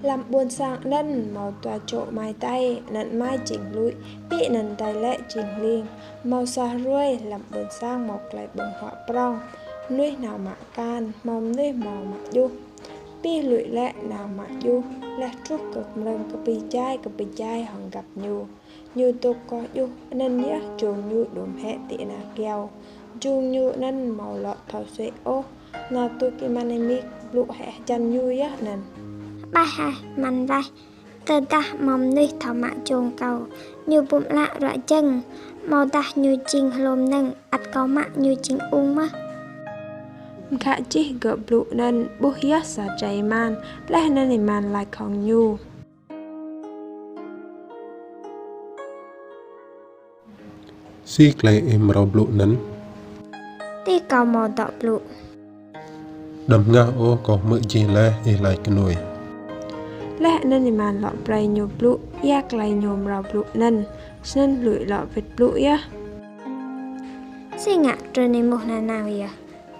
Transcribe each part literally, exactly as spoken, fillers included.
Hlăm ƀuôn sang anăn mâo dua čô amai adei, anăn amai jing Hluih, bi anăn adei lĕ jing Hling. Mâo sa hruê hlăm ƀuôn sang mâo klei ƀơ̆ng huă prŏng. Mnuih nao mă akan, mâo mnuih mâo mă djuh. Bi Hluih lĕ nao mă djuh, leh truh kơ kmrơ̆ng kơ bi jai, kơ bi jai hŏng găp ñu. Ñu dôk koh djuh, anăn yơh jông ñu đuôm hĕ ti ana kyâo. Jông ñu anăn mâo lŏ thâo suê ôh, nao tuč êman êmik blŭ hĕ hjăn ñu yơh anăn. Hƀaih hĕ, măn laih, tơdah mâo mnuih thâo mă jông kâo, ñu bum ală ruă jơ̆ng, amâodah ñu jing hlô mnơ̆ng, ăt kâo mă ñu jing ung mơh. Mkă jih gơ̆ blŭ anăn ƀuh yơh sa drei êman, leh anăn êman lač hŏng ñu. Si klei ih mrâo blŭ anăn? Ti kâo mâo dŏ blŭ. Đăm hngah ôh, kâo hmư̆ jih leh ih lač knuê. Leh anăn êman lŏ brei ñu blŭ ya klei ñu mrâo blŭ anăn, snăn Hluih lŏ wĭt blŭ yơh. Si ngă trŭn êmuh nanao yơh.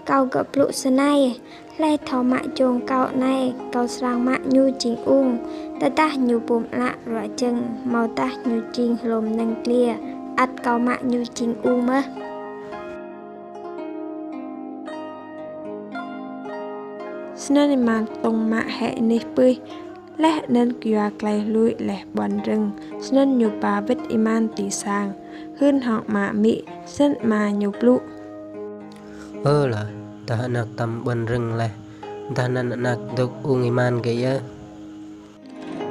Kâo gơ̆ blŭ snei, hlei thâo mă jông kâo anei, kâo srăng mă ñu jing ung, tơdah ñu bum ală ruă jơ̆ng, amâodah ñu jing hlô mnơ̆ng dliê, ăt kâo mă ñu jing ung mơh. Snăn êman ktŭng mă hĕ anih pưih, leh anăn kyua klei Hluih leh ƀuăn rơ̆ng, snăn ñu ba wĭt êman ti sang, hưn hŏng ama amĭ, snăn ama ñu blŭ. Ơ lah, dah anak tăm ƀuăn rơ̆ng leh, dah anăn anak dôk ung êman gơ̆ yơh.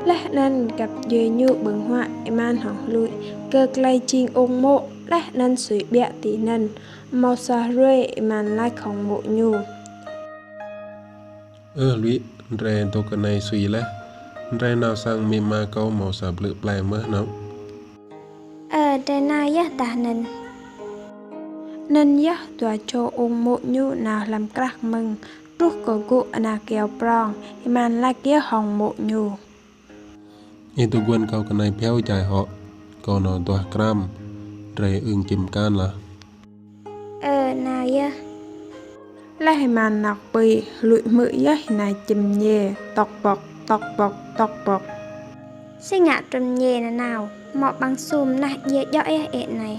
Leh anăn găp djuê ñu ƀơ̆ng huă êman hŏng Hluih, kơ klei jing ung mô̆, leh anăn sui ƀiă tinăn, mâo sa hruê êman lač hŏng mô̆ ñu. Ơ Hluih, drei dôk anei sui leh. Drei nao sang amĭ ama kâo mâo sa blư̆ plei mơh nŏ. Ơ, drei nao yơh dah anăn. Anăn yơh dua čô ung mô̆ ñu nao hlăm krah kmơ̆ng, truh kơ gŭ ana kyâo prŏng, êman lač yơh hŏng mô̆ ñu. Ih dôk guôn kâo kơ anei bhiâo jai hŏ, kâo nao duah kram, drei ưng čĭm mkan lah. Ơ, nao yơh. Leh êman nao kbưi, Hluih hmư̆ yơh ênai čĭm mñê, tŏk pŏk, tŏk pŏk, tŏk pŏk. Si ngă trŭn mñê nanao, mâo ƀăng sum nah djiê djŏ yơh ê anei.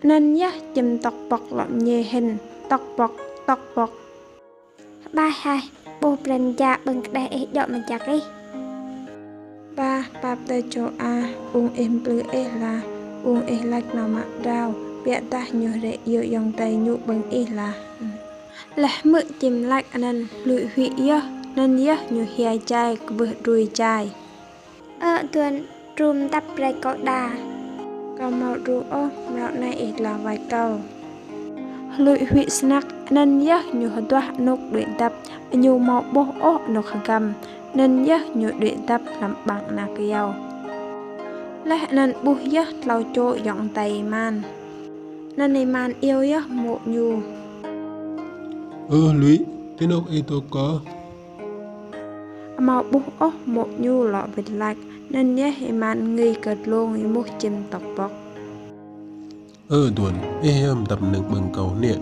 Anăn yơh čĭm tŏk pŏk lŏ mñê hĭn, tŏk pŏk, tŏk pŏk. Hƀaih hĕ, ƀuh brei mja ƀơ̆ng kđeh ih djŏ mjăk ih. Ba, pap tơ čô ah, ung ih mplư ih lah, ung ih lač nao mă drao, ƀiădah ñu hrĕ iêu ayŏng adei ñu ƀơ̆ng ih lah. Leh hmư̆ čĭm lač anăn, Hluih huĭ yơh, anăn yơh ñu hia jai kwưh đruê jai. Ơ Duôn, đru mdăp brei kâo đa. Kâo amâo đru ôh, mrâo anei ih dlao wač kâo. Hluih huĭ snăk, anăn yơh ñu hduah anôk đuĕ dăp, ñu amâo ƀuh ôh anôk hgăm, anăn yơh ñu đuĕ dăp hlăm ƀăng ana kyâo. Leh anăn ƀuh yơh tlâo čô ayŏng adei êman. Anăn êman iêu yơh mô̆ ñu. Ơ Hluih, ti anôk ih dôk kơ? Amâo ƀuh ôh, mô̆ ñu lŏ wĭt lač, anăn yơh êman ngui kơ dlông êmuh čĭm tŏk pŏk. Ơ Duôn, ih yơh mdăp mnơ̆ng ƀơ̆ng kâo hniê.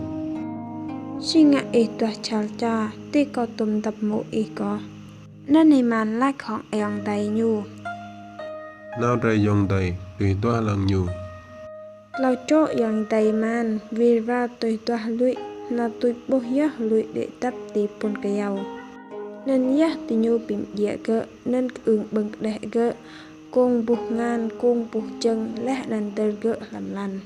Si ngă ih duah čhal ča, ti kâo tuôm mdăp mô̆ ih kơ. Anăn êman lač hŏng ayŏng adei ñu. Nao drei ayŏng adei, tui duah lăng ñu. Tlâo čô ayŏng adei êman, wir war tui duah Hluih, nao tuč ƀuh yơh Hluih đuĕ dăp ti phŭn kyâo. Anăn yơh diñu bi mdjiê gơ̆, anăn kơưng ƀơ̆ng kđeh gơ̆, kông buh kngan, kông buh jơ̆ng, leh anăn dơr gơ̆ hlăm lăn.